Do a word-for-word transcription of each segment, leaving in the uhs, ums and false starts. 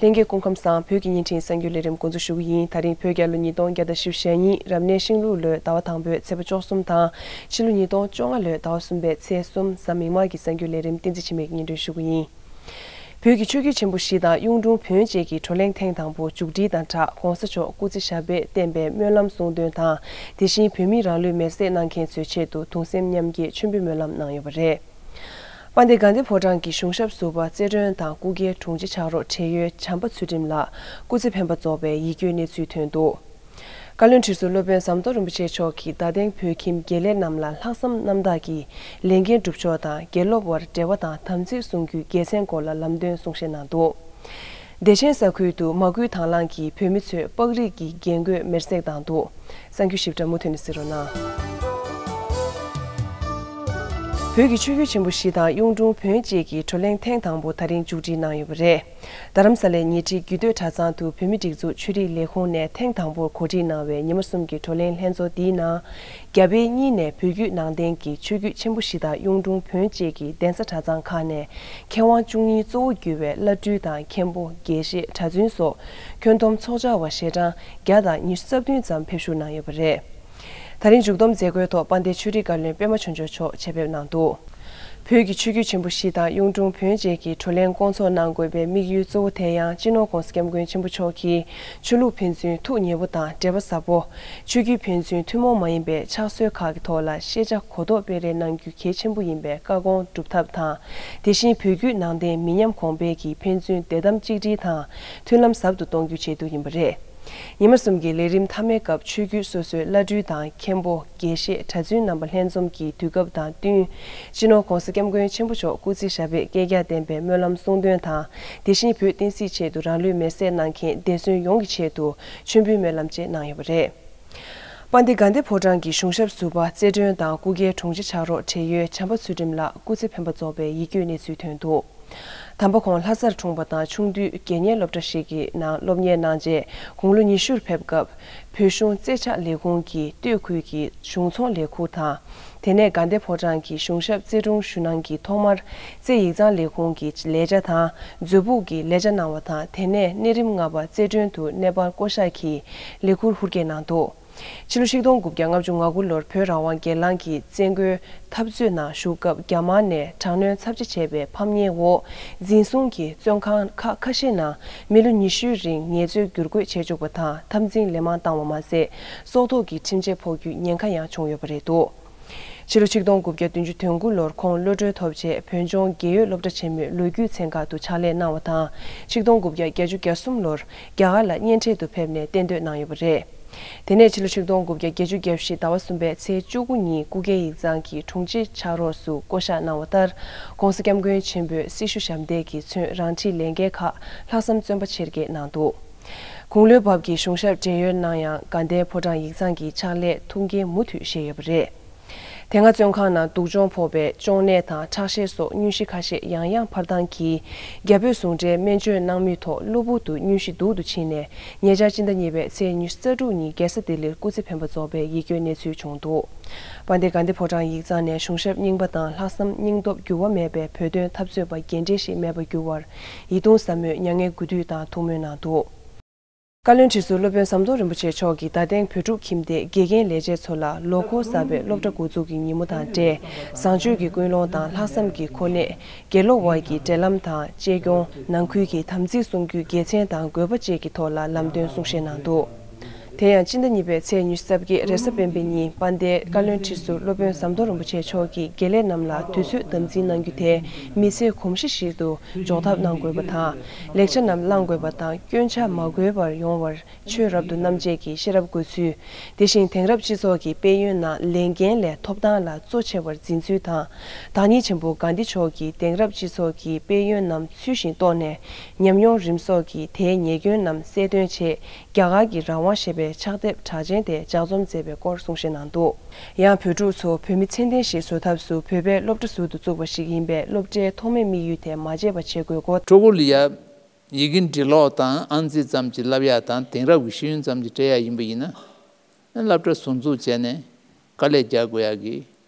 ལྷན་རྒྱས་སྐུ་ཁམས་བཟང་། བོད་ཀྱི་བརྙན་འཕྲིན་གསར་འགྱུར་ལས་རིམ་འགོ་འཛུགས་ཞུ་གི་ཡིན། ད་རིང་བོད་རྒྱལ་ལོ་ཉིས་སྟོང་བརྒྱ་དང་བཞི་བཅུ་ཞེ་གཉིས། རབ་གནས་ཤིང་ལུག་ལོའི་ཟླ་བ་དང་པོའི་ཚེས་པ་བཅུ་གསུམ་དང་། ཕྱི་ལོ་ཉིས་སྟོང་བཅོ་ལྔ་ལོའི་ཟླ་བ་གསུམ་པའི་ཚེས་གསུམ། གཟའ་མིག་དམར་གྱི་གསར་འགྱུར་ལས་རིམ། བསྟན་འཛིན་འཆི་མེད་ཀྱིས་སྙན་སྒྲོན་ཞུ་གི་ཡིན། བོད་ཀྱི་ཆོས་བརྒྱུད་ཆེན་པོ་བཞི་དང་གཡུང་དྲུང་བོན་བཅས་ཀྱི་བགྲོ་གླེང་ཐེངས་དང་པོ་མཇུག་སྒྲིལ་དང་སྦྲགས། ༸གོང་ས་མཆོག་སྐུ་ཚེ་ཞབས་པད་བརྟན་པའི་སྨོན་ལམ་གསུང་འདོན་དང་། དེ་བཞིན་བོད་མིའི་རང་ལུས་མེར་སྲེག་གནང་མཁན་ཚོའི་ཆེད་དུ་གདུང་སེམས་མཉམ་སྐྱེད་མཆོད་འབུལ་སྨོན་ལམ་གནང་ཡོད་པ་རེད། དཔལ་ལྡན་དགའ་ལྡན་ཕོ་བྲང་གི་གཞུང་ཞབས་ཟུར་པ་རྩེ་སྒྲོན་དང་སྐུ་སྒེར་དྲུང་ཆེ་ཕྱག་རོགས་བགྲེས་ཡོལ་བྱམས་པ་ཚུལ་ཁྲིམས་ལགས་སྐུ་ཚེ་འཕེན་པ་རྫོགས་པའི་ཡིད་སྐྱོའི་གནས་ཚུལ་ཐོན་འདུག་བཀའ་བློན་ཁྲི་ཟུར་སློབ་དཔོན་ཟམ་གདོང་རིན་པོ་ཆེ་མཆོག་གིས་རྡ་སྟེང་བོད་ཁྱིམ་དགེ་ལས་རྣམས་ལ་ལྷག་བསམ་རྣམ་དག་གིས་ལས་འགན་སྒྲུབ་ཕྱོགས་དང་དགེ་སློབ་དབར་འབྲེལ་བ་དང་དམ་ཚིག་སྲུང་རྒྱུའི་དགེ་མཚན་སྐོར་ལ་ལམ་སྟོན་གསུང་བཤད་གནང་འདུག་བདེ་ཆེན་ས་ཁུལ་དུ་མ་སྐུལ་དང་བླངས་ཀྱིས་བོད་མི་ཚོས་པགས་རིགས་ཀྱི་རྒྱན་གོས་མེར་སྲེག་བཏང་འདུག་གསར་འགྱུར་ཞིབ་ཕྲ་མུ་མཐུད་ནས་གཟིགས་རོགས་གནང་། བོད་ཀྱི་ཆོས་བརྒྱུད་ཆེན་པོ་བཞི་དང་གཡུང་དྲུང་བོན་བཅས་ཀྱི་བགྲོ་གླེང་ཐེངས་དང་པོ་ད་རིང་མཇུག་སྒྲིལ་གནང་ཡོད་པ་རེད། རྡ་རམ་ས་ལའི་ཉེ་འཁྲིས་རྒྱུད་སྟོད་གྲྭ་ཚང་དུ་བོད་མིའི་སྒྲིག་འཛུགས་ཆོས་རིག་ལས་ཁུངས་ནས་ཐེངས་དང་པོར་གོ་སྒྲིག་གནང་བའི་ཉི་མ་གསུམ་གྱི་བགྲོ་གླེང་ལྷན་ཚོགས་འདིའི་ནང་། རྒྱ་བལ་གཉིས་ནས་བོད་བརྒྱུད་ནང་བསྟན་གྱི་ཆོས་བརྒྱུད་ཆེན་པོ་བཞི་དང་གཡུང་དྲུང་བོན་བཅས་ཀྱི་གདན་ས་གྲྭ་ཚང་ཁག་ནས་མཁས་དབང་བཅུ་གཉིས་གཙོ་བོ་གྱུར་བའི་བླ་སྤྲུལ་དང་མཁན་པོ། དགེ་བཤེས། གྲྭ་བཙུན་སོགས་ཁྱོན་བསྡོམས་ཚོགས་བཅར་བ་ཞལ་གྲངས་བརྒྱ་དང་ཉི་ཤུ་རྩ་བདུན་ཙམ་ཕེབས་བཞུགས་གནང་ཡོད་པ་རེད། ད་རིང་མཇུག་བསྡོམས་མཛད་སྒོའི་ཐོག་དཔལ་ལྡན་ཆོས་རིག་བཀའ་བློན་པད་མ་ཆོས་འབྱོར་མཆོག་ཆེད་ཕེབས་གནང་འདུག་བོད་ཀྱི་ཆོས་བརྒྱུད་ཆེན་པོ་བཞི་དང་གཡུང་དྲུང་བོན་བཅས་ཀྱི་བགྲོ་གླེང་སྐོང་ཚོགས་གནང་དགོས་པའི་དམིགས་ཡུལ་གཙོ་བོ་དེ་ཡང་སྤྱི་ནོར་༸གོང་ས་༸སྐྱབས་མགོན་ཆེན་པོ་མཆོག་གིས་ཆོས་ལུགས་ཕན་ཚུན་ཐུགས་ཉེ་པོ་དང་འབྲེལ་བ་ཟབ་པོ། ཆོས་བརྒྱུད་ཕན་ཚུན་ཐུན་མོང་མ་ཡིན་པའི་ཕྱག་སྲོལ་ཁག་གི་ཐོག་ལ་ཤེས་བྱ་གོ་རྟོགས་སྤེལ་རེས་གནང་རྒྱུ་གལ་ཆེན་པོ་ཡིན་པའི་བཀའ་དགོངས་སྒྲུབ་ཐབས་དང་། དེ་བཞིན་བོད་བརྒྱུད་ནང་བསྟན་མི་ཉམས་གོང་འཕེལ་གྱིས་ཕན་ཚུན་བདེ་དམ་གཅིག་སྒྲིལ་དང་མཐུན་ལམ་ཟབ་ཏུ་གཏོང་རྒྱུའི་ཆེད་དུ་ཡིན་པ་རེད། ཉི་མ་གསུམ་གྱི་ལས་རིམ་མཐའ་མའི་སྐབས་ཆོས་བརྒྱུད་སོ་སོའི་བླ་སྤྲུལ་དང་མཁན་པོ། དགེ་བཤེས། གྲྭ་བཙུན་རྣམ་པ་ལྷན་འཛོམས་ཀྱི་དུས་སྐབས་དང་བསྟུན། སྤྱི་ནོར་༸གོང་ས་༸སྐྱབས་མགོན་ཆེན་པོ་མཆོག་སྐུ་ཚེ་ཞབས་པད་བསྐལ་བརྒྱར་བརྟན་པའི་སྨོན་ལམ་གསུང་འདོན་དང་། དེ་བཞིན་བོད་བསྟན་སྲིད་ཆེད་དུ་རང་ལུས་མེར་སྲེག་གནང་མཁན་འདས་གསོན་ཡོངས་ཀྱི་ཆེད་དུ་མཆོད་འབུལ་སྨོན་ལམ་བཅས་གནང་ཡོད་པ་རེད། དཔལ་ལྡན་དགའ་ལྡན་ཕོ་བྲང་གི་གཞུང་ཞབས་ཟུར་པ་རྩེ་སྒྲོན་དང་སྐུ་སྒེར་དྲུང་ཆེ་ཕྱག་རོགས་བགྲེས་ཡོལ་བྱམས་པ་ཚུལ་ཁྲིམས་ལགས་སྐུ་ཚེ་འཕེན་པ་རྫོགས་པའི་ཡིད་སྐྱོའི་གནས་ཚུལ་ཐོན་འདུག་དམ་པ་ཁོང་ལྷ་སར་འཁྲུངས་པ་དང་ཆུང་དུས་དགེ་བསྙེན་སློབ་གྲྭ་ཞིག་གི་ནང་སློབ་གཉེར་གནང་རྗེས་དགུང་ལོ་ཉི་ཤུར་ཕེབས་སྐབས། བོད་གཞུང་རྩེད་འཇགས་ལས་ཁུངས་ཀྱི་སྟོད་ཁུལ་གྱི་གཞུང་ཚོང་ལས་ཁུར་དང་། དེ་ནས་དགའ་ལྡན་ཕོ་བྲང་གི་གཞུང་ཞབས་རྩེ་དྲུང་ཞུ་གནང་གིས་ཐོག་མར་རྩེ་ཡིག་ཚང་ལས་ཁུངས་ཀྱི་ལས་བྱ་དང་མཛོད་ཕུགས་ཀྱི་ལས་བྱ་གནང་བ་དང་། དེ་ནས་གནས་རིམ་ལྔ་པ་རྩེ་སྒྲོན་དུ་གནས་སྤར་བསྐོ་གཞག་གིས་ལས་ཁུར་ཧུར་བསྐྱེད་གནང་འདུག་ཕྱི་ལོ་ཆིག་སྟོང་དགུ་བརྒྱ་ལྔ་བཅུ་ང་དགུ་ལོར་བོད་རང་དབང་སྒེར་ལངས་ཀྱི་བཙན་རྒོལ་འཐབ་རྩོད་ནང་ཞུགས་སྐབས་རྒྱ་དམར་ནས་དྲག་གནོན་ཚབས་ཆེ་བྱས་པའི་ཕམ་ཉེས་འོག་འཛིན་བཟུང་གིས་བཙོན་ཁང་ཁག་ཁ་ཤས་ནང་མི་ལོ་ཉི་ཤུའི་རིང་ངལ་རྩོལ་བསྒྱུར་བཀོད་བྱས་བཅུག་པ་དང་འཐབ་འཛིང་ལན་མང་བཏང་བ་མ་ཟད། སྲོག་ཐོག་གི་ཁྲིམས་ཆད་ཕོག་རྒྱུའི་ཉེན་ཁ་ཡང་བྱུང་ཡོད་པ་རེད་འདུག་ཕྱི་ལོ་ཆིག་སྟོང་དགུ་བརྒྱ་བདུན་ཅུ་དོན་དགུ་ལོར་ཁོང་གློད་གྲོལ་ཐོབ་རྗེས་བོད་ལྗོངས་རྒས་ཡོལ་སློབ་གྲྭ་ཆེན་མོའི་ལོ་རྒྱུས་ཚན་ཁག་ཏུ་ཕྱག་ལས་གནང་བ་དང་། ཆིག་སྟོང་དགུ་བརྒྱ་བརྒྱད་ཅུ་གྱ་གསུམ་ལོར་རྒྱ་གར་ལ་གཉེན་འཕྲད་དུ་ཕེབས་ནས་གཏན་སྡོད་གནང་ཡོད་པ་རེད། དེ་ནས་ཕྱི་ལོ་ཆིག་སྟོང་དགུ་བརྒྱ་བརྒྱད་ཅུ་གྱ་བཞི་ཟླ་བ་གསུམ་པའི་ཚེས་བཅུ་དགུ་ཉིན་སྐུ་སྒེར་ཡིག་ཚང་གི་དྲུང་ཆེ་ཕྱག་རོགས་སུ་བསྐོ་གཞག་གནང་བ་ལྟར། ༸གོང་ས་༸སྐྱབས་མགོན་ཆེན་པོས་སྲི་ཞུ་ཞབས་འདེགས་ཀྱིས་མཚོན་རང་འཁྲིའི་ལས་འགན་ཁག་ལྷག་བསམ་བརྩོན་པ་ཆེར་བསྐྱེད་གནང་འདུག་དགུང་ལོའི་བབ་ཀྱི་གཞུང་ཞབས་བགྲེས་ཡོལ་གནང་ཡང་དགའ་ལྡན་ཕོ་བྲང་ཡིག་ཚང་གི་ཕྱག་ལས་ཐུགས་འགན་མུ་མཐུད་བཞེས་ཡོད་པ་རེད། དེ་སྔ་བཙོན་ཁང་ནང་སྡུག་སྦྱོང་ཕོག་པའི་གཅོང་ནད་དང་ཁྲག་ཤེད་སོགས་སྙུན་གཞི་ཁ་ཤས་ཡང་ཡང་འཕར་ལྡང་གིས། རྒྱ་བོད་ཟུང་འབྲེལ་སྨན་བཅོས་གནང་མུས་ཐོག་གློ་བུར་དུ་སྙུན་གཞི་སྡུག་ཏུ་ཕྱིན་ནས། ཉེ་ཆར་སྤྱི་ཟླ་གཉིས་པའི་ཚེས་ཉི་ཤུ་རྩ་དྲུག་ཉིན་རྒྱལ་ས་ལྡི་ལིར་སྐུ་ཚེ་འཕེན་པ་རྫོགས་པའི་ཡིད་སྐྱོའི་གནས་ཚུལ་བྱུང་འདུག་དཔལ་ལྡན་དགའ་ལྡན་ཕོ་བྲང་ཡིག་ཚང་ནས་གཞུང་ཞབས་རྙིང་པ་དང་ལྷག་བསམ་སྙིང་སྟོབས་འགྱུར་བ་མེད་པའི་བོད་དོན་འཐབ་རྩོད་པ་རྒན་གྲས་ཤིག་མེད་པར་འགྱུར་བར་ཡིད་གདུང་ཟབ་མོས་མྱ་ངན་གུས་འདུད་དང་ཐུགས་སྨོན་གནང་འདུག་བཀའ་བློན་ཁྲི་ཟུར་སློབ་དཔོན་ཟམ་གདོང་རིན་པོ་ཆེ་མཆོག་གིས་རྡ་སྟེང་བོད་ཕྲུག་ཁྱིམ་སྡེའི་དགེ་རྒན་ལས་བྱེད་ཚོ་ལ་ལོ་འཁོར་གསར་པའི་སློབ་གྲྭ་འགོ་འཛུགས་ཀྱི་ཉིན་མོ་དང་འབྲེལ། བཟང་སྤྱོད་ཀྱི་ཀུན་སློང་དང་ལྷག་བསམ་གྱི་གོ་གནས། དགེ་སློབ་དབར་གྱི་འབྲེལ་ལམ་དང་གཅེས་སྐྱོང་། ནང་ཁུལ་གྱི་དམ་ཚིག་སྲུང་རྒྱུའི་དགེ་མཚན་དང་དགོས་པ་བཅས་ཀྱི་ཐོག་ལ་ལམ་སྟོན་གསུང་བཤད་གནང་འདུག་དེ་ཡང་སྤྱི་ཟླ་གཉིས་པའི་ཚེས་ཉི་ཤུ་རྩ་བརྒྱད་རེས་གཟའ་སྤེན་པའི་ཉིན་དཔལ་ལྡན་བཀའ་བློན་ཁྲི་ཟུར་སློབ་དཔོན་ཟམ་གདོང་རིན་པོ་ཆེ་མཆོག་གིས་དགེ་ལས་རྣམས་ལ་དུས་ཚོད་དམ་འཛིན་གནང་རྒྱུ་དེ་མི་ཚེའི་གོམས་གཤིས་ཤིག་ཏུ་འཇོག་ཐབས་གནང་དགོས་པ་དང་། ལེགས་ཆ་རྣམས་བླང་དགོས་པ་དང་སྐྱོན་ཆ་མ་གོས་པར་ཡོང་བར་ཆོས་རབ་ཏུ་རྣམ་འབྱེད་ཀྱི་ཤེས་རབ་དགོས་ཚུལ། དེ་བཞིན་དེང་རབས་སྤྱི་ཚོགས་ཀྱི་དཔལ་ཡོན་ནང་ལས་འགན་ལས་ཐོབ་ཐང་ལ་གཙོ་ཆེ་བར་འཛིན་ཚུལ་དང་། བདག་ཉིད་ཆེན་པོ་གྷན་དྷི་མཆོག་གིས་དེང་རབས་སྤྱི་ཚོགས་ཀྱི་དཔལ་ཡོན་རྣམས་ཚུལ་བཞིན་རྟོགས་ནས་ཉམས་མྱོང་རིམ་གསོག་གིས་དེའི་ཉེས་སྐྱོན་རྣམས་གསལ་སྟོན་ཆེད། རྒྱ་གར་གྱི་རང་དབང་ཞེས་པའི་ཕྱག་དེབ་གྲགས་ཅན་དེ་ལྗགས་རྩོམ་མཛད་པའི་སྐོར་གསུང་བཤད་གནང་འདུག་ཡང་བོད་ཕྲུག་ཚོ་བོད་མི་ཚད་ལྡན་ཞིག་བཟོ་ཐབས་སུ་བོད་པའི་སློབ་གྲྭ་ཟུར་དུ་བཙུགས་པ་ཞིག་ཡིན་པས་སློབ་གྲྭའི་ཐོག་མའི་དམིགས་ཡུལ་དེ་མ་བརྗེད་པ་བྱེད་དགོས་སྐོར། ཕྲུ་གུ་ལ་ཡ་ཡི་གེ་འབྲི་ཀློག་དང་ཨང་རྩིས་ཙམ་གྱིས་བསླབ་ཡག་དང་དེང་རབས་ཀྱི་ཤེས་ཡོན་ཙམ་གྱིས་སྤྲད་ཡག་ཡིན་པ་ཡིན་ན། སློབ་གྲྭ་ཟུར་འཛུགས་བྱས་ནས་དཀའ་ལས་རྒྱག་དགོས་ཡག་གི་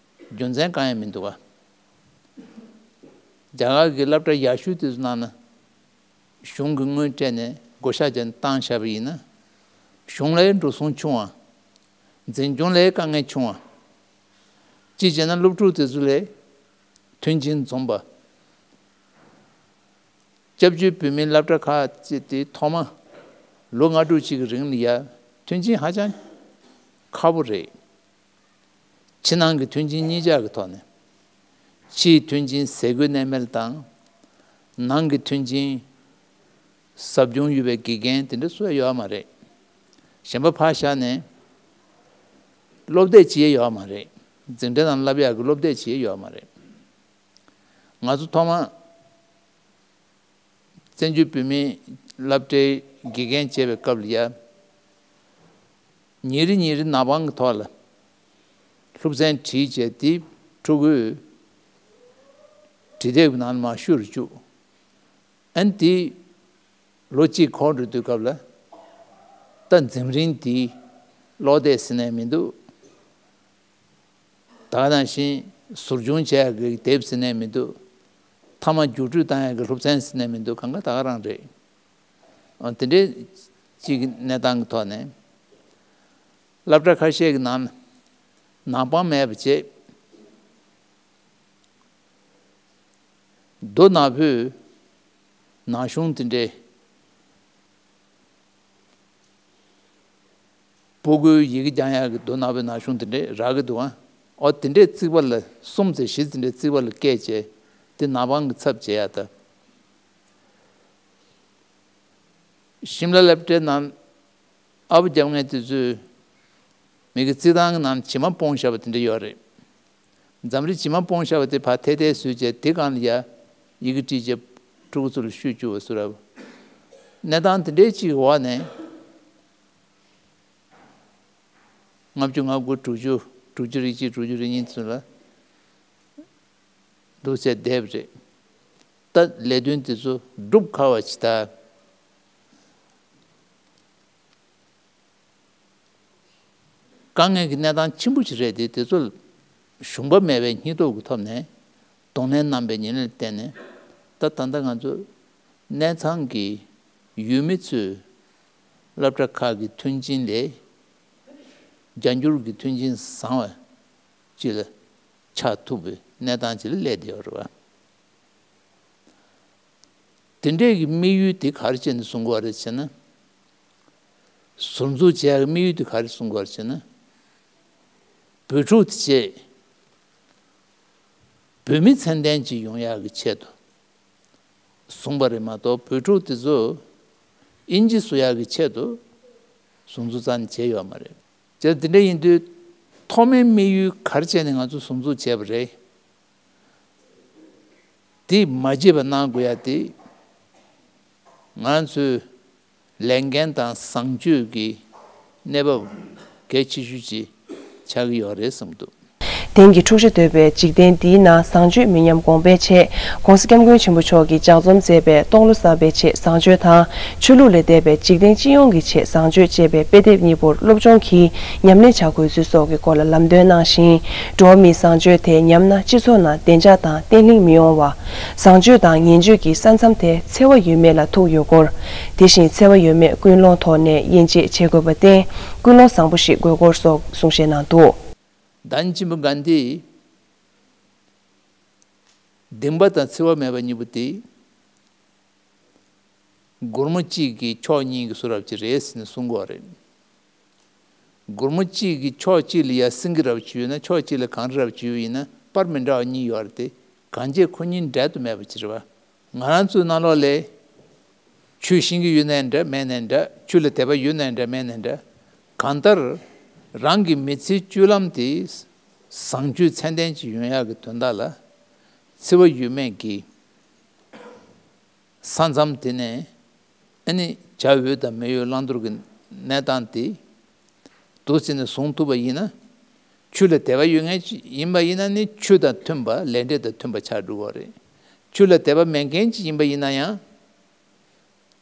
རྒྱུ་མཚན་གང་ཡང་མི་འདུག་ག་རྒྱ་གར་གྱི་སློབ་གྲྭ་ཡག་ཤོས་དེ་ཚོ་ནང་ན། གཞུང་གི་དངུལ་སྤྲད་ནས་བགོ་བཤའ་བྱས་ནས་བཏང་བཞག་པ་ཡིན་ན། གཞུང་ལ་འགྲོ་སོང་ཆུང་བ། འཛིན་སྐྱོང་ལ་དཀའ་ངལ་ཆུང་བ། གཅིག་བྱས་ན་སློབ་ཕྲུག་དེ་ཚོ་ལ་མཐུན་རྐྱེན་འཛོམས་པ། སྐྱབས་བཅོལ་བོད་མིའི་སློབ་གྲྭ་ཁག་ཅིག་དེ་ཐོག་མ་ལོ་ལྔ་དྲུག་ཅིག་གི་རིང་ལ་ཡ་མཐུན་རྐྱེན་ཧ་ཅང་ཁག་པོ་རེད། ཕྱི་ནང་གི་མཐུན་རྐྱེན་གཉིས་ཆ་གི་ཐོག་ནས། ཕྱིའི་མཐུན་རྐྱེན་ཟས་གོས་གནས་མལ་དང་། ནང་གི་མཐུན་རྐྱེན་ཟབ་སྦྱོང་ཡོད་པའི་དགེ་རྒན་དེ་འདྲ་སུ་ཡང་ཡོད་མ་རེད། གཞན་པ་ཕར་བཞག་ནས་སློབ་དེབ་ཅིག་ཡང་ཡོད་མ་རེད། འཛིན་གྲྭ་ནང་བསླབ་ཡག་གི་སློབ་དེབ་ཅིག་ཡང་ཡོད་མ་རེད། ང་ཚོ་ཐོག་མ་བཙན་བྱོལ་བོད་མིའི་སློབ་གྲྭའི་དགེ་རྒན་བྱས་པའི་སྐབས་ལ་ཡ། ཉིན་རེ་ཉིན་རེ་ནག་པང་གི་ཐོག་ལ་སློབ་ཚན་བྲིས་བྱས་དེ་ཕྲུ་གུས་བྲིས་དེབ་ནང་མར་བཤུ་རུ་བཅུག་ཨན་དེ་ལོ་གཅིག་འཁོར་འགྲོ་དུས་སྐབས་ལ་ད་འཛིན་རིམ་དེ་ཀློག་དེབ་ཟེར་ནས་མི་འདུག་ད་ག་ནང་བཞིན་ཟུར་སྦྱོང་བྱེད་ཡག་གི་དེབ་ཟེར་ནས་མི་འདུག་མཐའ་མ་རྒྱུགས་སྤྲོད་བཏང་ཡག་གི་སློབ་ཚན་ཟེར་ནས་མི་འདུག་གང་ག་ད་ག་རང་རེད། ཨ། དེ་འདྲའི་གཅིག་གི་གནས་སྟངས་ཀྱི་ཐོག་ནས་སློབ་གྲྭ་ཁ་ཤས་ཀྱི་ནང་ནང་པང་མེད་པ་བྱས། མདོ་ནག་པོའི་ནག་གཞུང་དེ་འདྲའི། སྤུ་གུའི་ཡི་གེ་སྦྱང་ཡག་གི་མདོ་ནག་པོའི་ནག་གཞུང་དེ་འདྲའི་རག་གི་འདུག་ཨ། ཨོ་དེ་འདྲའི་རྩིག་པ་ལ་གསུམ་ཚེ་བཞི་དེ་འདྲའི་རྩིག་པ་ལ་བཀལ་བྱས་དེ་ནག་པང་གི་ཚབ་བྱེད་ཡག་ད། ཤིམ་ལ་སློབ་གྲྭའི་ནང་ཨ་བོ་རྒྱབ་མཁན་དེ་ཚོས་མི་གི་རྩིག་ཐང་གི་ནང་བྱེ་མ་སྤུངས་བཞག་པ་དེ་འདྲ་ཡོད་རེད། འཛམ་རི་བྱེ་མ་སྤུངས་བཞག་པ་དེ་ཕར་ཐལ་ཐལ་བཟོས་བྱས་དེ་སྒང་ལ་ཡ་ཡི་གེ་བྲིས་བྱས་ཕྲུ་གུ་ཚོ་ལ་བཤུ་བཅུག་པ་བཟོ་འདྲ་བོ། གནས་སྟངས་དེ་འདྲའི་གཅིག་གི་འོག་ནས་ལྔ་བཅུ་ང་དགུ་དྲུག་ཅུ་དྲུག་ཅུ་རེ་གཅིག་དྲུག་ཅུ་རེ་གཉིས་ཚོ་ལ་འདུག་སེ་བསྡད་པ་རེད། ད་ལས་དོན་དེ་ཚོ་སྒྲུབ་ཁག་པ་ཅིག་ད། དཀའ་ངལ་གྱི་གནས་སྟངས་ཆེན་པོ་ཞིག་རེད་དེ། དེ་ཚོ་ལ་ཞུམ་པ་མེད་པའི་སྙིང་སྟོབས་ཀྱི་ཐོག་ནས་གདོང་ལེན་གནང་པའི་ཉིན་ལ་བརྟེན་ནས། ད་ད་ལྟ་ང་ཚོ་གནས་ཚང་གི་ཡུལ་མི་ཚོས་སློབ་གྲྭ་ཁག་གི་མཐུན་རྐྱེན་ལས་བརྒྱ་འགྱུར་གྱི་མཐུན་རྐྱེན་བཟང་བ་ཅིག་ལ་ཆགས་ཐུབ་པའི་གནས་སྟངས་ཅིག་ལ་སླེབས་བསྡད་ཡོད་རེད་བ། དེ་འདྲས་ཀྱི་དམིགས་ཡུལ་དེ་ག་རེ་བྱས་ནས་བཟུང་དགོས་རེད་ཟེར་ན། ཟུར་འཛུགས་བྱེད་ཡག་གི་དམིགས་ཡུལ་དེ་ག་རེ་བཟུང་དགོས་རེད་ཟེར་ན། བོད་ཕྲུག་དེ་བྱས་བོད་མི་ཚད་ལྡན་ཅིག་ཡོང་ཡག་གི་ཆེད་དུ་བཟུང་བ་རེད་མ་གཏོགས། བོད་ཕྲུག་དེ་ཚོ་དབྱིན་ཇི་བཟོ་ཡག་གི་ཆེད་དུ་ཟུར་འཛུགས་རྩ་ནས་བྱས་ཡོད་མ་རེད། བྱས་དེ་འདྲ་ཡིན་དུས་ཐོག་མའི་དམིགས་ཡུལ་ག་རེ་བྱས་ནས་ང་ཚོ་ཟུར་འཛུགས་བྱས་པ་རེད། དེ་མ་བརྗེད་པ་གནང་དགོས་ཡ་དེ། ང་ཚོའི་ལས་འགན་དང་བཟང་སྤྱོད་ཀྱི་གནས་བབ་གལ་ཆེ་ཤོས་ཅིག་ཆགས་ཀྱི་ཡོད་རེད་བསམ་འདུག་དེང་གི་འཁྲུག་ཆ་དོད་པའི་འཇིག་རྟེན་འདིའི་ནང་བཟང་སྤྱོད་མི་ཉམས་གོང་འཕེལ་ཆེད། ྋགོང་ས་ྋསྐྱབས་མགོན་ཆེན་པོ་མཆོག་གིས་ལྗགས་རྩོམ་མཛད་པའི་སྟོང་ལོ་གསར་པའི་ཆེད་བཟང་སྤྱོད་དང་། ཆོས་ལུགས་ལས་འདས་པའི་འཇིག་རྟེན་སྤྱི་ཡོངས་ཀྱི་ཆེད་བཟང་སྤྱོད་ཅེས་པའི་དཔེ་དེབ་གཉིས་པོར་སློབ་སྦྱོང་གིས་ཉམས་ལེན་བྱ་དགོས་ཚུལ་སོགས་ཀྱི་སྐོར་ལ་ལམ་སྟོན་གནང་ཞིང་། འགྲོ་བ་མིའི་བཟང་སྤྱོད་དེ་ཉམས་ན་སྤྱི་ཚོགས་ནང་བདེ་འཇགས་དང་བརྟན་ལྷིང་མི་ཡོང་བ། བཟང་སྤྱོད་དང་ངན་སྤྱོད་ཀྱི་ས་མཚམས་དེ་འཚེ་བ་ཡོད་མེད་ལ་ཐུག་ཡོད་སྐོར། དེ་བཞིན་འཚེ་བ་ཡོད་མེད་ཀུན་སློང་ཐོག་ནས་དབྱེ་འབྱེད་བྱེད་དགོས་པར་བརྟེན། ཀུན་སློང་བཟང་པོ་ཞིག་དགོས་སྐོར་སོགས་གསུང་བཤད་གནང་འདུག་བདག་ཉིད་ཆེན་པོ་གྷན་དྷིས། སྡིག་པ་དང་འཚེ་བ་མེད་པར་གཉིས་པོ་དེ། སྒོར་མོ་གཅིག་གི་ཕྱོགས་གཉིས་ཀྱི་བཟོ་འདྲ་ཅིག་རེད་ཟེར་ནས་གསུང་གི་ཡོད་རེད། སྒོར་མོ་གཅིག་གི་ཕྱོགས་གཅིག་ལ་ཡ་སེང་གེ་འདྲ་བྱས་ཡོད་ན། ཕྱོགས་གཅིག་ལ་གངས་རི་འདྲ་བྱས་ཡོད་ཡིན་ན། པར་མི་འདྲ་བ་གཉིས་ཡོད་རེད་དེ། གང་བྱས་ཁོ་གཉིས་འབྲལ་དུ་མེད་པ་ཅིག་རེད་བ། ང་རང་ཚོའི་ནང་ལོགས་ལ་ཆོས་ཤེས་ཀྱི་ཡོད་ནའི་འདྲ་མེད་ནའི་འདྲ། ཆོས་ལ་དད་པ་ཡོད་ནའི་འདྲ་མེད་ནའི་འདྲ། གང་ལྟར་རང་གི་མི་ཚེའི་སྤྱོད་ལམ་དེ་བཟང་སྤྱོད་ཚད་ལྡན་ཅིག་ཡོང་ཡག་གི་དོན་དག་ལ་འཚེ་བ་ཡོད་མེད་ཀྱི་ས་མཚམས་དེ་ནས་ཨ་ནི་བྱ་འོས་དང་མི་འོས་བླང་དོར་གྱི་གནས་སྟངས་དེ་འདུག་སེ་ནས་བཟུང་ཐུབ་པ་ཡིན་ན། ཆོས་ལ་དད་པ་ཡོད་མཁན་ཅིག་ཡིན་པ་ཡིན་ན་ནི་ཆོས་དང་མཐུན་པ། ལས་འབྲས་དང་མཐུན་པ་ཆགས་འགྲོ་གི་རེད། ཆོས་ལ་དད་པ་མེད་མཁན་ཅིག་ཡིན་པ་ཡིན་ན་ཡང་།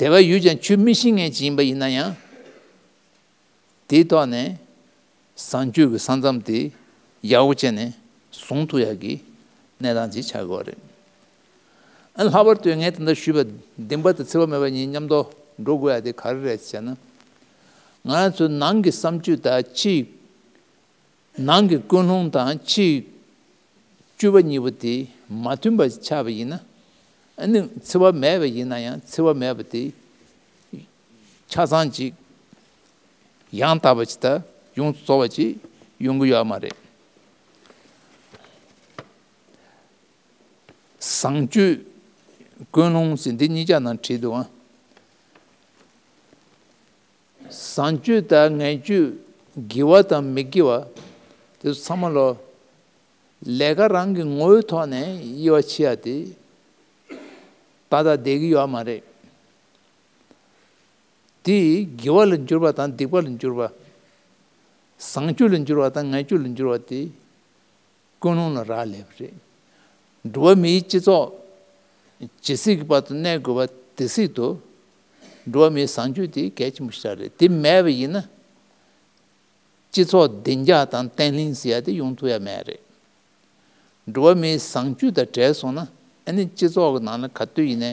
དད་པ་ཡོད་ཀྱང་ཆོས་མི་ཤེས་མཁན་ཅིག་ཡིན་པ་ཡིན་ན་ཡང་། དེའི་ཐོག་ནས་བཟང་སྤྱོད་ཀྱི་ས་མཚམས་དེ་ཡག་པོ་བྱས་ནས་བཟུང་ཐུབ་ཡག་གི་གནས་སྟངས་ཅིག་ཆགས་ཀྱི་ཡོད་རེད། ཨ། ལྷག་པར་དུ་ངས་ད་ལྟ་ཞུས་པ་བདེན་པ་དང་འཚེ་བ་མེད་པ་གཉིས་མཉམ་དུ་འགྲོ་དགོས་ཡ་དེ་ག་རེ་རེད་ཟེར་ན། ང་རང་ཚོའི་ནང་གི་བསམ་སྤྱོད་དང་ཕྱིའི་ནང་གི་ཀུན་སློང་དང་ཕྱིའི་སྤྱོད་པ་གཉིས་པོ་དེ་མ་མཐུན་པ་ཆགས་པ་ཡིན་ན། ཨ་ནི་འཚེ་བ་མེད་པ་ཡིན་ན་ཡང་འཚེ་བ་མེད་པ་དེ་ཆ་ཚང་ཅིག་ཡང་དག་པ་ཅིག་དང་ཡོངས་སུ་རྫོགས་པ་ཅིག་ཡོང་གི་ཡོད་མ་རེད། བཟང་སྤྱོད་ཀུན་སློང་ཟེར་འདི་གཉིས་ཆ་ནང་བྲིས་འདུག་ཨང་། བཟང་སྤྱོད་དང་ངན་སྤྱོད། དགེ་བ་དང་མི་དགེ་བ། དེ་ཚོ་ཚང་མ་ལོ། ལས་ཀ་རང་གི་ངོ་བོའི་ཐོག་ནས་དབྱེ་བ་ཕྱེ་ཡ་དེ་ཏག་ཏག་བསྡད་ཀྱི་ཡོད་མ་རེད། དེ་དགེ་བ་ལ་འགྱུར་བ་དང་སྡིག་པ་ལ་འགྱུར་བ། བཟང་སྤྱོད་ལ་འགྱུར་བ་དང་ངན་སྤྱོད་ལ་འགྱུར་བ་དེ་ཀུན་སློང་ལ་རག་ལས་པ་རེད། འགྲོ་བ་མིའི་སྤྱི་ཚོགས་ཇི་སྲིད་ཀྱི་བར་དུ་གནས་དགོས་པ་དེ་སྲིད་དུ། འགྲོ་བ་མིའི་བཟང་སྤྱོད་དེ་གལ་ཆེན་པོ་ཞིག་རེད། དེ་མེད་པ་ཡིན་ན། སྤྱི་ཚོགས་བདེ་འཇགས་དང་བརྟན་ལྷིང་ཟེར་ཡ་དེ་ཡོང་ཐུབ་ཡ་མེད་རེད། འགྲོ་བ་མིའི་བཟང་སྤྱོད་དང་བྲལ་སོང་ན། ཨ་ནི་སྤྱི་ཚོགས་ཀྱི་ནང་ལ་ག་དུས་ཡིན་ནའི་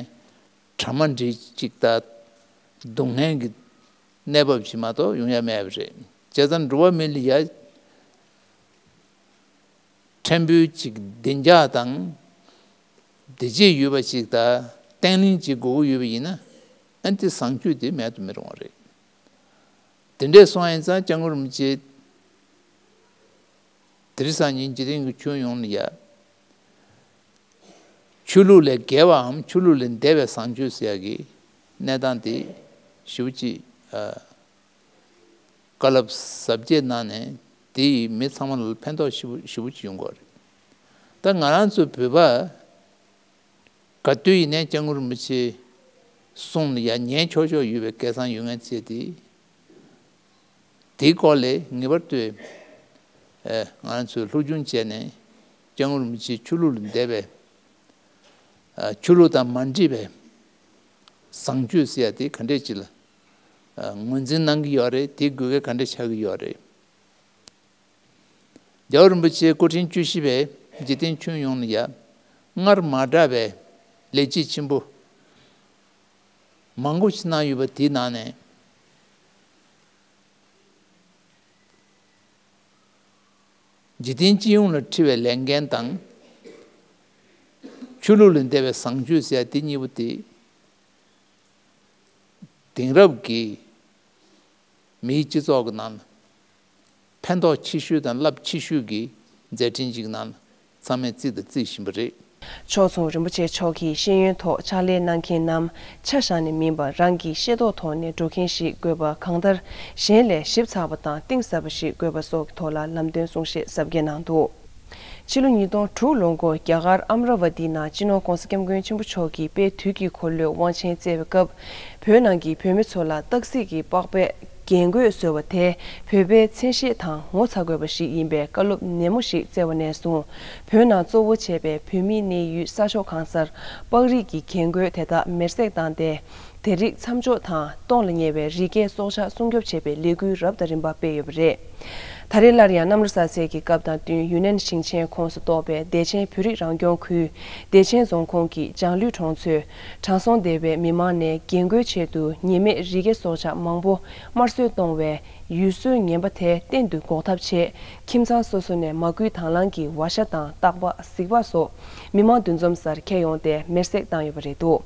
གྲ་མ་འགྲིག་ཅིག་དང་སྡུག་བསྔལ་གྱི་གནས་བབ་ཞིག་མ་གཏོགས་ཡོང་ཡ་མེད་པ་རེད། བྱས་ཙང་འགྲོ་བ་མི་ལ་ཡ་ཕྲན་བུ་ཅིག་བདེ་འཇགས་དང་བདེ་སྐྱིད་ཡོད་པ་ཞིག་དང་བརྟན་ལྷིང་ཅིག་དགོས་ཀྱི་ཡོད་པ་ཡིན་ན། ཨ་ནི་དེ་བཟང་སྤྱོད་དེ་མེད་དུ་མི་རུང་བ་རེད། དེ་འདྲས་སོང་ཡིན་ཙང་སྐྱབས་མགོན་རིན་པོ་ཆེ་དེ་རིང་སང་ཉིན་འཇིག་རྟེན་གྱི་ཁྱོན་ཡོངས་ལ་ཡ། ཆོས་ལུགས་ལས་བརྒལ་བའམ་ཆོས་ལུགས་ལས་འདས་པའི་བཟང་སྤྱོད་ཟེར་ཡ་གི་གནས་སྟངས་དེ་ཞེ་པོ་ཅིག་ཨ། བཀའ་སློབ་ཟབ་རྒྱས་གནང་ནས་དེ་ཡིས་མི་ཚང་མ་ལ་ཕན་ཐོགས་ཞེ་པོ་ཞེ་པོ་ཅིག་ཡོང་གི་ཡོད་རེད། ད་ང་རང་ཚོ་བོད་པ་ག་དུས་ཡིན་ནའི་སྐྱབས་མགོན་རིན་པོ་ཆེའི་གསུང་ལ་ཡ་ཉན་ཆོག་ཆོག་ཡོད་པའི་སྐལ་བཟང་ཡོད་མཁན་བཅས་དེ། དེའི་སྐོར་ལས་ངེས་པར་དུ་ཨེ། ང་རང་ཚོས་སློབ་སྦྱོང་བྱས་ནས་སྐྱབས་མགོན་རིན་པོ་ཆེའི་ཆོས་ལུགས་ལས་འདས་པའི་ཨ། ཆོས་ལུགས་དང་མ་འདྲེས་པའི་བཟང་སྤྱོད་ཟེར་ཡ་དེ་ག་འདྲས་ཅིག་ལ་ཨ། ངོས་འཛིན་གནང་གི་ཡོད་རེད། དེའི་དགོས་གལ་ག་འདྲས་ཆགས་ཀྱི་ཡོད་རེད། རྒྱལ་བ་རིན་པོ་ཆེའི་སྐུ་ཕྲེང་བཅུ་བཞི་པས་འཇིག་རྟེན་ཁྱོན་ཡོངས་ལ་ཡ་སྔར་མ་གྲགས་པའི་ལས་བྱེད་ཆེན་པོ་མང་པོ་ཞིག་གནང་ཡོད་པ་དེའི་ནང་ནས། འཇིག་རྟེན་སྤྱི་ཡོངས་ལ་འཁྲི་བའི་ལས་འགན་དང་། ཆོས་ལུགས་ལས་འདས་པའི་བཟང་སྤྱོད་ཟེར་ཡ་དེ་གཉིས་པོ་དེ། དེང་རབས་ཀྱི་མིའི་སྤྱི་ཚོགས་ཀྱི་ནང་ལ་ཕན་ཐོགས་ཆེ་ཤོས་དང་རླབས་ཆེ་ཤོས་ཀྱི་མཛད་འཕྲིན་ཅིག་ནང་ཚང་མས་བརྩིས་དང་བརྩི་བཞིན་པ་རེད། ཕྱོགས་མཚུངས་རིན་པོ་ཆེ་མཆོག་གིས་ཤེས་ཡོན་ཐོག་ཕྱག་ལས་གནང་མཁན་རྣམས་ཆ་བཞག་ནས་མིན་པར་རང་གི་ཤེས་རྟོགས་ཐོག་ནས་འགྲོ་མཁན་ཞིག་དགོས་པ་གང་ལྟར་གཞན་ལས་ཞིབ་ཚགས་པ་དང་གཏིང་ཟབ་པ་ཞིག་དགོས་པ་སོགས་ཀྱི་ཐོག་ལ་ལམ་སྟོན་གསུང་བཤད་གཟབ་རྒྱས་གནང་འདུག་ཕྱི་ལོ་ཉིས་སྟོང་དྲུག་ལོ་འགོར་རྒྱ་གར་ཨམ་ར་ཝ་ཏི་ནང་སྤྱི་ནོར་༧གོང་ས་༧སྐྱབས་མགོན་ཆེན་པོ་མཆོག་གིས་དཔལ་དུས་ཀྱི་འཁོར་ལོའི་དབང་ཆེན་བསྩལ་བའི་སྐབས། བོད་ནང་གི་བོད་མི་ཚོ་ལ་སྟག་གཟིག་གི་པགས་པས་རྒྱན་གོས་བཟོས་པ་དེ་བོད་པའི་མཚན་ཤས་དང་ངོ་ཚ་དགོས་པ་ཞིག་ཡིན་པའི་བཀའ་སློབ་ནན་མོ་ཞིག་བསྩལ་བ་ནས་བཟུང་། བོད་ནང་གཙོ་བོ་བྱས་པའི་བོད་མིའི་གནས་ཡུལ་ས་ཕྱོགས་གང་སར་པགས་རིགས་ཀྱི་རྒྱན་གོས་དེ་དག་མེར་སྲེག་བཏང་སྟེ། དེ་རིགས་མཚམས་འཇོག་དང་སྟོངས་ལ་ཉེ་བའི་རི་སྐྱེས་སྲོག་ཆགས་སྲུང་སྐྱོབ་བྱེད་པའི་ལས་འགུལ་རབ་དང་རིམ་པ་སྤེལ་ཡོད་པ་རེད། ད་རེས་སླར་ཡང་གནམ་ལོ་གསར་ཚེས་ཀྱི་སྐབས་དང་བསྟུན་ཡུན་ནན་ཞིང་ཆེན་ཁོངས་སུ་གཏོགས་པའི་བདེ་ཆེན་བོད་རིགས་རང་སྐྱོང་ཁུལ་བདེ་ཆེན་རྫོང་ཁོངས་ཀྱི་བྱང་ལུས་གྲོང་ཚོའི་དྲང་སྲོང་སྡེ་བའི་མི་མང་ནས་རྒྱན་གོས་ཆེད་དུ་ཉེས་མེད་རི་སྐྱེས་སྲོག་ཆགས་མང་པོ་དམར་གསོད་གཏོང་བའི་ཡུལ་སྲོལ་ངན་པ་དེ་གཏན་དུ་འགོག་ཐབས་ཆེད་ཁྱིམ་ཚང་སོ་སོ་ནས་མ་སྐུལ་དང་བླངས་ཀྱིས་ཝ་ཤ་དང་སྟག་པ་གཟིག་པ་སོགས་མི་མང་འདུ་འཛོམས་སར་འཁྱེར་ཡོང་སྟེ་མེར་སྲེག་བཏང་ཡོད་པ་རེད་འདུག་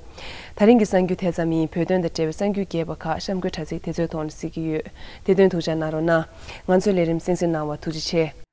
ད་རིང་གི་གསར་འགྱུར་དེ་ཙམ་ཡིན། བོད་དོན་དང་འབྲེལ་བའི་གསར་འགྱུར་རྒྱས་པ་ཁག་གཤམ་འཁོད་དྲ་ཚིགས་དེ་ཚོའི་ཐོག་ནས་གཟིགས་ཀྱི་ཡོད། དེ་དོན་ཐུགས་འཇགས་གནང་རོགས་གནང་། ང་ཚོའི་ལས་རིམ་གསན་གཟིགས་གནང་བར་ཐུགས་རྗེ་ཆེ།